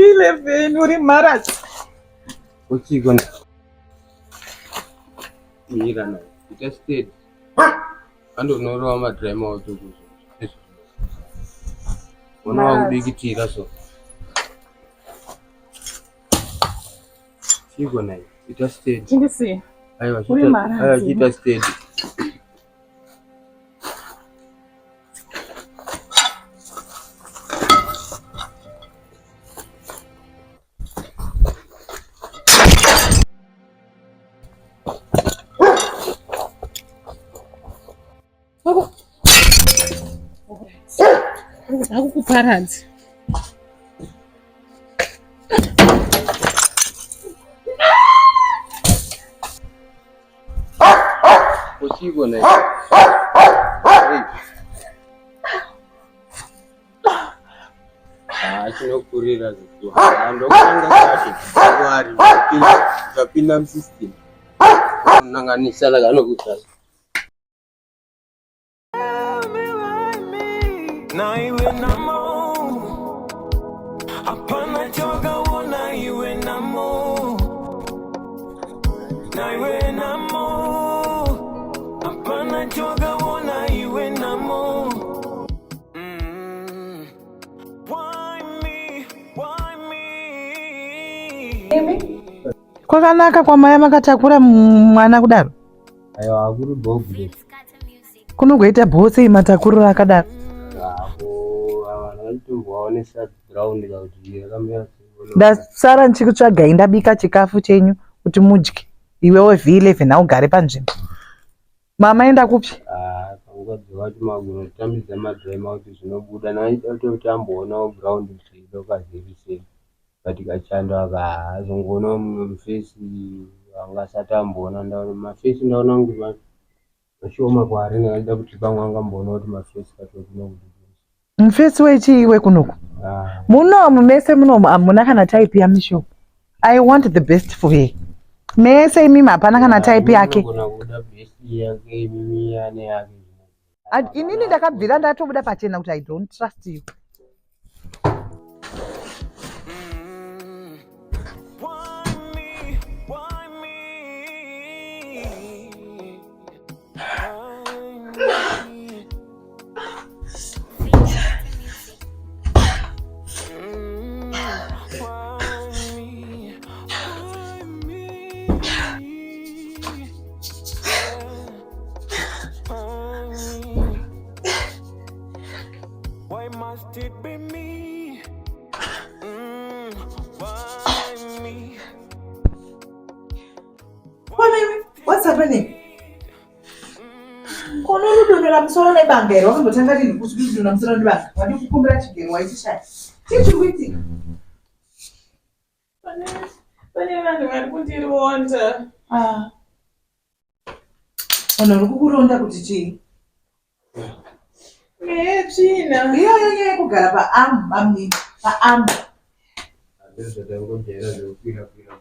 V11 uri mharadzi. Uchiko mira na ita steady. Andonorova madhiraima wacho kuzvo. Ona wakudikitira so. Chiko nai ita steady. Chindisiye. Aiwa Uri chiita mharadzi. aiwa chiita steady. Akukuparadza. Uchiko nai. Ah, chinokurira zvitu. Ah, ndokanga chacho. Wari zvapinda musystem. Nanganisana kanokuta. Na iwe namo hapana chakaona iwe namo na iwe namo hapana chakaona iwe namo mm. Why me? Why me? Kwakanaka kwamaya makatakura mwana kudaro. Aiwa akuri bhobhu. Kunogoita bhoo sei matakuriro akadaro? Avo vanhu vanotombovaonesa ground kuti yakamira sei. Ndasara ndichikutsvagai ndabika chikafu chenyu kuti mudye. Iwewe V11 haugare panzvimbo. Mama enda kupi? Ah, panguva dzevati magona kutambidza madhiraima kuti zvinobuda naida kutoti amboonawo ground kuti lokaziri sei but kachando aka haazongoonawo mumwe mufesi anga asati amboona ndaona mafesi ndaona kunge mashoma kwaari ndakaida kuti pamwe angamboona kuti mafesi katokuna kuti Mufesi wechii iwe kunoku? ah, Munomu mese munomu hamuna kana type yaMisho. I want the best for her. Mese imimi hapana kana type yake. unogona kuda best yake imimi yane yake Inini ndakabvira ndatobuda pachena kuti I don't trust you. Why me? Why me? Why me? Mm, why me? Why me? Yeah. Why me? Why must it be me? Mm, why me? What's happening? Unonodonora musoro nebanga here? Wakambotanga rini kudonora musoro nebanga? Wadi kukumbira chigero waichishaya. Chii chiri kuitika? Pane vanhu vari kundironda. Ah. Vanhu vari kukuronda kuti chii? Mweya yetsvina. Iyoyo nyaya yekugara paamu bamnini paamu. ndozvatangojaira zvekukwira kwira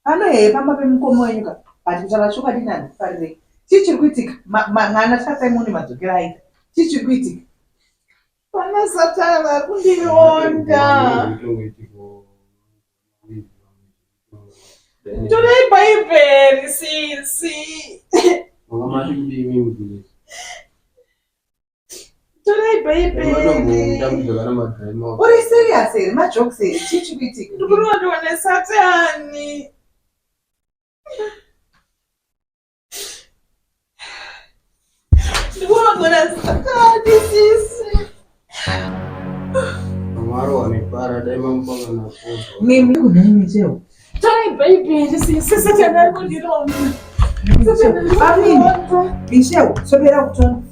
Pano hee pamba pemukoma wenyu ka but kutaura chokwadi ini handikufarirei. Chii chiri kuitika? Mwana chaSimoni madzokero aita. Chii chiri kuitika? Pana Satani vari kundironda. Torai Bhaibheri sisi. Torai Bhaibheri. Uri serious here? Majokes here? Chii chiri kuitika? Ndikurondwa neSatani. Ndikurondwa naSatani sisi. Mimi kudai cheo. Torai Bhaibheri sisi. Satani ari kundironda. Satani ari Bamnini. kundironda. Michelle, sobera kutonga.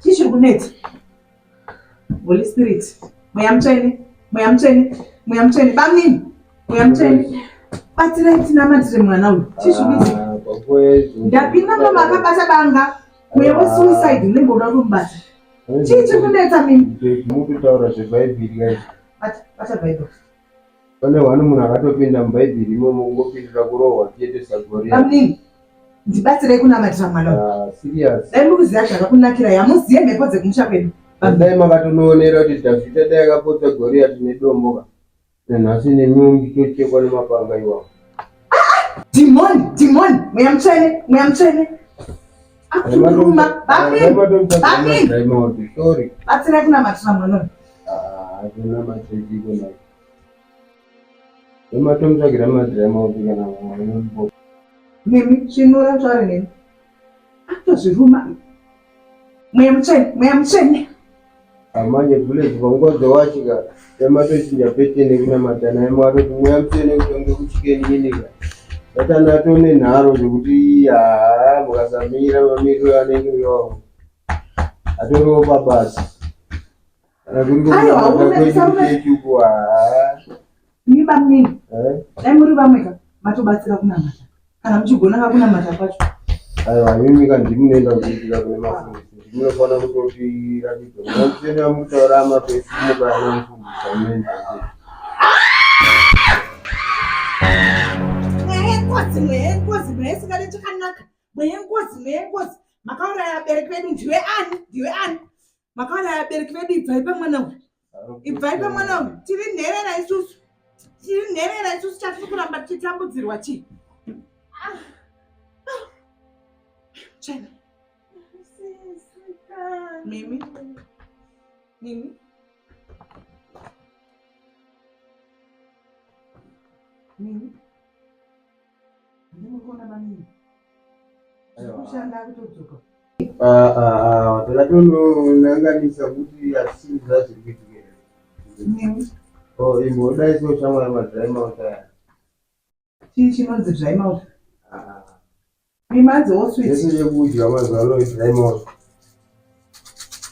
Chii chiri kunetsa? Holy Spirit, Mweya Mutsvene, Mweya Mutsvene, Mweya Mutsvene, bamnini, Mweya Mutsvene. Batsirai tinamatire mwana uyu. Chii chiri kuitika? Ndapinda mama akabata banga. Mweya wesuicide unenge uda kumubata. Chii chiri kunetsa mimi? Mukutaura zvebhaibheri guys. Bata, bata Bible. Pane one munhu akatopinda mubhaibheri imomo kungopindira kurohwa chete saGoriati. Bamnini, ndibatsirei kunamatira mwana uyu. Ah, serious. Dai mukuziva zvakakunakirai, hamuzive mhepo dzekumusha kwedu. Dai makatonoonera kuti Dhavhidha dai akapotsa Goriati nedombo ka. Nanhasi nemiwo muchitochekwa nemapanga iwawo. Dhimoni, dhimoni, mweya mutsvene, mweya mutsvene. Akuturuma, bamini, bamini. Sorry. Batsirai kunamatira mwana uyu. Ah, kunamatira naye. Nematomtsvagira madhiraima kuti kana mwana Nemi, svinura tsvare nemi. Akutozviruma. Mweya mutsvene, mweya mutsvene. Amanje village panguva dzawachika yamatochinja petene kunamata naye makatoti mweya mutsvene kutonge kuchikeni inika satani atone nharo zvekuti haa mukasamira mamiriro anenge iwawo atoriwo pabasa kana kuri Aiwa, kunamata ume- kwedu sarume- kuchechi uku haa Imi bamunini, eh? dai muri vamwe ka matobatsira kunamata. Kana muchigona ka kunamata kwacho. Aiwa imimi ka ndimi munoenda kuitika kune mafundisi ndimi munofanira kutotiratidza mweya mutsvene wamutaura amapesi mukanomufundisa munoenda sei Mweya yengozi, mweya yengozi, mweya isingade chakanaka. Mweya yengozi, mweya yengozi. Makauraya vabereki vedu ndiwe ani? Ndiwe ani? Makauraya vabereki vedu ibvai pamwana uyu. Ibvai pamwana uyu. Tiri nherera isusu. Tiri nherera isusu chatiri kuramba tichitambudzirwa chii? Ah. Ah. Chena. Mimi. Mimi. Mimi. Ndinokuona mamini. Kushanda kutodzoka. Takatononanganisa kuti hatisiri zvazviri kuitika. Mimi. Oh, imboda iso shamwari madhiraima mauta. Chii chinonzi dry mouth? Mimi hanzi wo sweet. Zvese zvekudya mazuva ano dry mouth.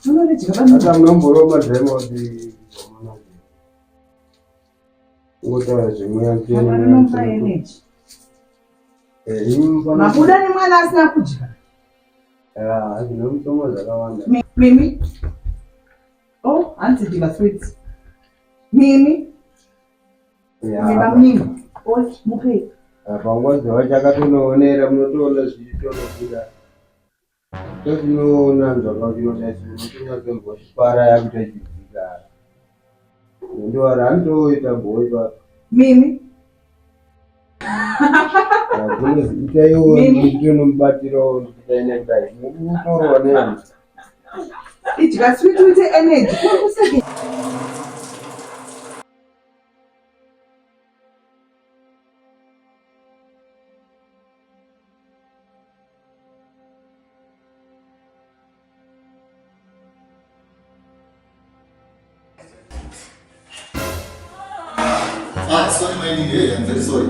Munoridya bamini. Hata munomborova madhiraima mauta. Ungotaura zvemweya mutsvene. Mwana mweya unomupa mutsvene. energy. Eh, imi mufanira- Mabuda nemwana asina kudya. Ah, zvinomutsoma zvakawanda. Mimi. Oh, hanzi dya sweets. Mimi. Yeah. Mimi bamini. Oh, mupei. Panguva dzavachakatonoonera munotoona zvichitonobuda. Totinoona zvakaunotaisa unotonyatsonzwa chipara yakuita chidzika. Ndowara anotoita bhoi pa Mimi. kunozi itaiwo Mimi. nditonomubatirawo ndikudai nekudai. Mukutorwa nehama. Idya sweet uite energy. Kuri kuseke. Ah, sorry my dear, hey, I'm very sorry.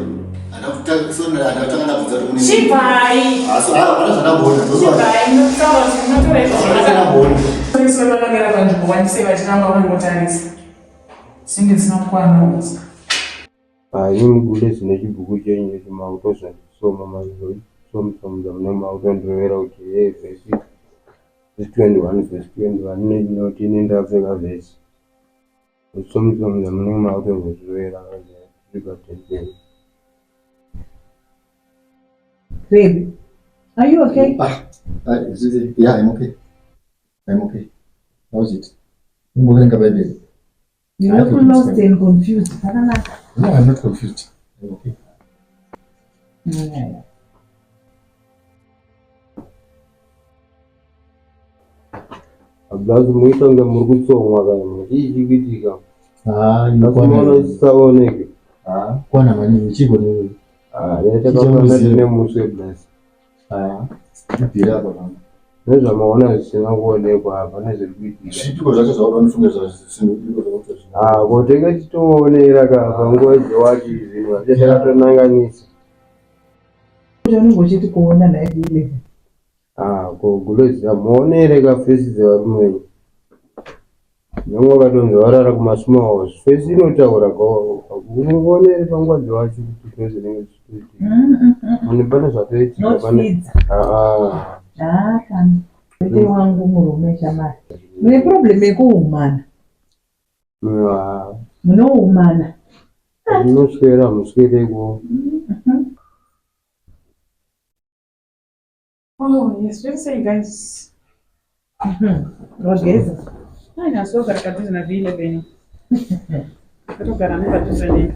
Andakutanga sorry ndakutanga ndabvunza kuti mune. Chibvai. Ah, so ah, pana zvandamboona. Chibvai, ndinotaura kuti munotora izvo Zvandamboona. zvakanaka. Sori vakamira panzvimbo wandisei vachiramba vakangotarisa. Dzinenge dzisina kukwana udza. Ini mubude zvine chibhuku chenyu ichi makutozondisoma mazosomusomudza mune makutondirovera kuti hey vhesi 21 vhesi 21 inoti ini ndakapfeka vhesi. Somusomudza mune makutozondirovera tiri patemberi. Baby. Are you okay? Ah, ah, yeah, I'm okay. I'm okay. How's it? Umboverenga Bhaibheri. You look lost and confused. Zvakanaka. No, I'm not confused. I'm okay. Mm. Ablazi muita kunge muri kutsomwa kana chii chiri kuitika? Ah, Asi maona chisaoneke. Ah, kwana maningi chiko newe. Ah, yatakafanana tine muswe blaz. Ah, ndibvira apa mama. Nezvamaona zvisina kuonekwa hapana zviri kuitika. Zvipiko zvacho zvaunofunga zvisina zvacho. Ah, ko tenge tichitoonera ka panguva dzewachi zvinhu zvacho Unenge uchiti kuona nhai Bile. Ah, ko gulozi muonere ka fesi dzevarume venyu. Nyangwe vakatonzi varara kumasmall house fesi inotaura ka unongoonere panguva dzewachi kuti ndo zvinenge zvichitoitika. Munhu pane zvatoitika Not pane feeds. ah ah. Ah, kana. Kwete wangu murume shamari. Mune problem yekuhumana. Ah, Munohumana. munoswera muswereko. Oh, yes, let's say guys. Wageza. Ai, nasogara kadhuze na V11. Atogara nepadhuze nei.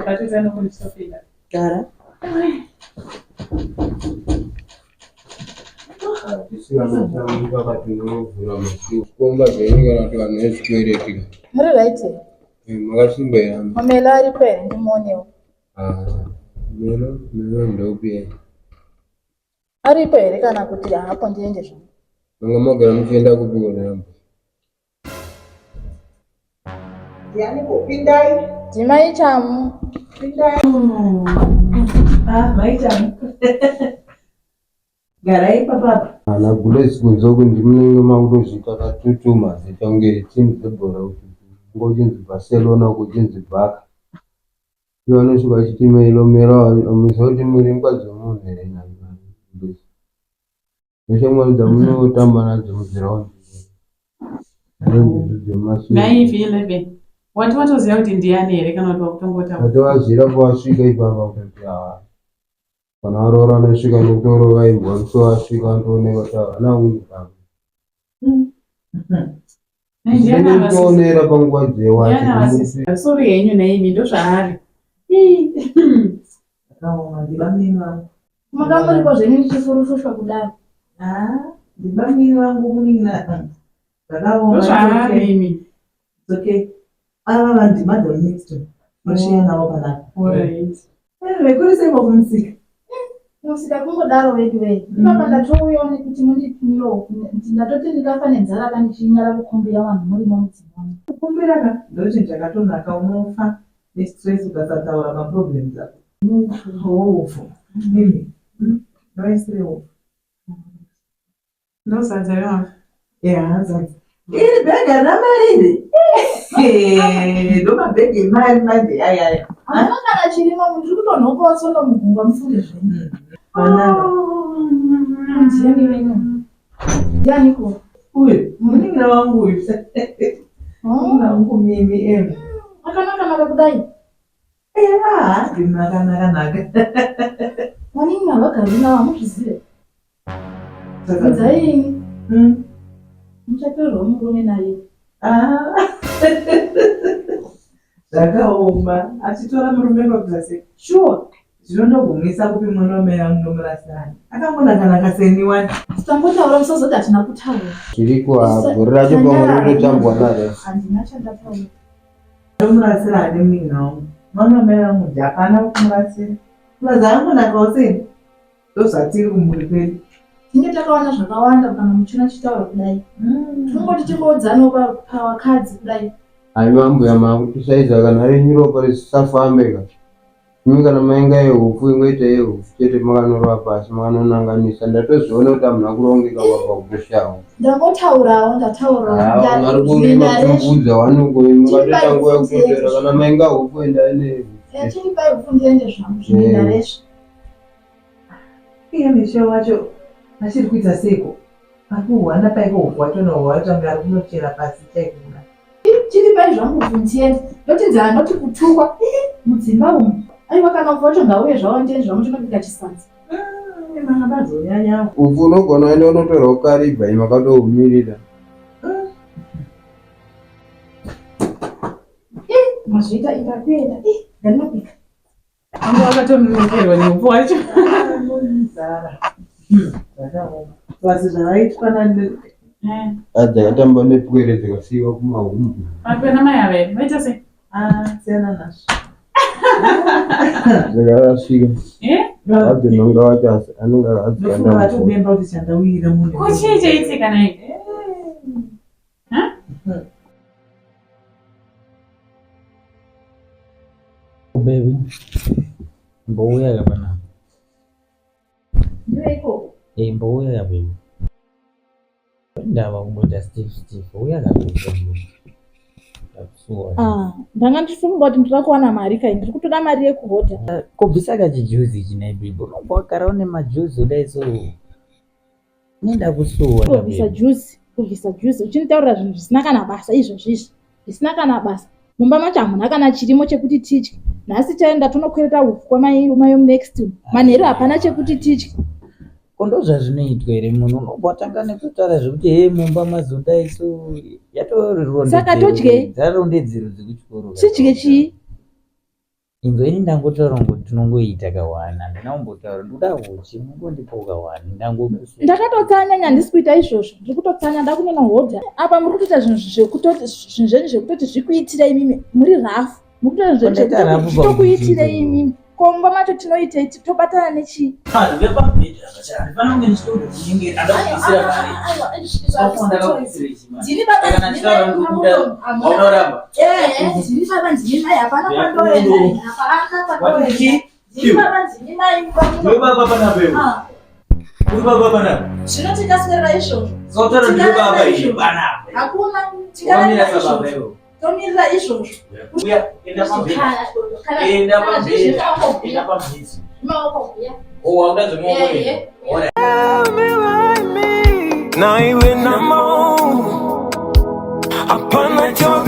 Padhuze nokundisopinda. Gara. Tisingamuka patinovhura masuo. Komba zvenyu kana kuti vanhu vezvikwereti. Muri right here? Eh, makasimba here? Mamelo aripo here ndimuonewo? Ah, melo, melo ndopi here? Aripo here kana kuti haapo ndiende zvangu? Manga magara muchienda kupi kona? Ndianiko? Pindai. Ndimai Chamu. Pindai. Ah, mai Chamu. Garai ipapapa. Ana Gulesi kunze uku ndimunenge makutozviita katutuma zita kunge timu dzebhora kuti kunge uchinzi Barcelona uku uchinzi Barca. Ivo vanosvika vachiti melo melo muziva kuti muri imbwa dzemunhu here nhai. Neshamwari dzamunotamba nadzo mudziraundi Nhai V11 wati watoziva kuti ndiani here kana kuti wakutongotaura? Watovazira pawasvika ipapa kuti haa kana varoora anosvika nekutorova imbwa musi wasvika anotooneka kuti havana unhu pano. Nhai ndiani avasisi? Kutoonera panguva dzewacho. Ndiani avasisi? Sorry henyu nhaimi ndozvaari. Zvakaoma ndibamnini vangu. Manga muripo zvenyu ndichifurufushwa kudaro. Ah, ndibamnini vangu munin'ina. Zvakaoma. Ndozvaari imi. It's okay. Ava vanhu madam next to. Nosheya navo panapa. Alright. Anyway, kuri sei kwakumusika? Musika kungodaro vedu wee. Ipapa ndatouyawo nekuti mundipimirewo. Ndatoti ndikafa nenzara ka ndichinyara kukumbira vanhu murimo mudzimba umu. Kukumbira ka ndochinhu chakatonaka unofa nestress ukasataura maproblems ako. Hupfu. Mimi. Ndaisire hupfu. Ndozadza rewamva. Yeah, zadza. Iri bhegi harina mari iri. Ndomabhegi emari manje ayaya. Hamuna kana chirimo ndiri kutonhopawo tsono mugungwa mufunge zvenyu. Vanana. Ndiani venyu? Ndianiko? Uyu munin'ina wangu uyu. Munin'ina wangu Mimi em. Akanaka naka kudai. Eh, ndimi akanaka naka. Vanin'ina havagari navo hamuzvizive. Bvunzai ini. Muchatorerwa murume naye. Ah. Zvakaoma. Achitora murume pakuita sei? Sure. Zvinondogumisa kupi mwana wamai vangu ndomurasirani. Akangonakanaka seni wani. Tambotaura musazoti hatina kutaura. Chiriko bhora racho pamwe rinotambwa naro. Handina chandataura. Ndomurasirani munin'ina wangu. Mwana wamai vangu ndi hapana kumurasira. Plus akangonakawo seni. Ndozvatiri kumhuri kwedu. Tinenge takawana zvakawanda kana muchiona tichitaura kudai. Tinongoti tingoudzanawo pavakadzi kudai. Haiwa mbuya makutisaiza kana renyu ropa risisafambe ka. Imi kana mainga yehupfu ingoita yehupfu chete makanorova pasi makanonanganisa ndatozviona kuti hamuna kurongeka wabva kutoshaya. Ndangotaurawo ndataurawo. Vari kurima kumbudza wanuko imi mukatoita nguva yekutotera kana mainga hupfu endai nehupfu. Chiripai hupfu ndiende zvangu zvinoenda resva. Iye Misha wacho achiri kuita seiko? Ari kuhwana paiko hupfu wacho nahwo wacho anga ari kunochera pasi chaiko kuda. Chiripai zvangu hupfu ndiende. Ndoti nzara ndoti kutukwa. Mudzimba umu. Aiwa kana hupfu wacho ngauye zvawo ndiende zvangu tinobika chisadza. Manga bazonyanyawo. Upfu unogona kuenda unotorwa kuKaribha imi makatoumirira. Mazviita ita kuenda. Ndinobika. Anga wakatononokerwa neupfu wacho. Nzara. Zvakaoma. Plus zvavaitwa nani Dzakatamba nepwere dzikasiiwa kumahumbu. Vapena mai ava here? Vaita sei? Ah, siyana nazvo. Dzakarasika. Eh? Adzinonga wacho asi anenge Ndofunga adzikanda. vatodemba kuti chandawira munhu. Ko chii chaitika naye? Baby, mbouya ka panapa. Ndiwe ikoko. Eh, mbouya ka baby. Ndava kumboita stiff stiff. Uya ka baby. Ndakusuwa. Ah, ndanga ndichifunga kuti ndinoda kuwana mari kai ndiri kutoda mari yekuhodha. Kubvisa kachijuzi ichi nhai baby. Unobva wagara une majuzi kudai so. Ndakusuwa ka Kubvisa baby. juzi, kubvisa juzi uchinditaurira zvinhu zvisina kana basa izvozvi izvi. Zvisina kana basa. Mumba macho hamuna kana chirimo chekuti tidye. Nhasi chaenda tonokwereta hupfu kwamai mai next. Manheru hapana chekuti tidye. Ko ndozvazvinoitwa here munhu unobva watanga nekutaura zvekuti he mumba mazonda isu yatori Saka todyei? Dzarondedzero dzekuchikoro. Tidye chii? Inzwa ini ndangotaura ngoti tinongoita kahwana handina kumbotaura ndoda huchi mungondipawo kahwana ndangokusu. Ndakatotsanya nyandisi kuita izvozvo. Ndiri kutotsanya ndakunonohodha. Apa muri kutoita zvinhu zvekutoti zvinhu zvenyu zvekutoti zvikuitire imimi muri rafu. Muri kutoita zvinhu zvenyu Ndaita rafu zvekutoti zvitokuitire pakudzidza. imimi. Ko mumba macho tinoitei? Tobatana nechii? Ndini baba ndini mai Waunoramba. Ndini baba ndini mai hapana kwandoenda. Hapana kwandoenda. Ndini baba ndini mai mumba muno. Ndiwe baba panapa iwe. Ah, Uri baba panapa. Zvino tikaswera izvozvo. Sautaura ndiwe baba iwe panapa. Hakuna Wamira tikadarira sababa izvozvo. iwe. Tomirira izvozvo. Uya, enda pamberi. Kana Enda kana pamberi. zvizvi Enda pamberi. maoko kuya. Oh, wakuda zvemaoko Eh, here. eh. Tell me why me. Naiwe namo. Hapana cho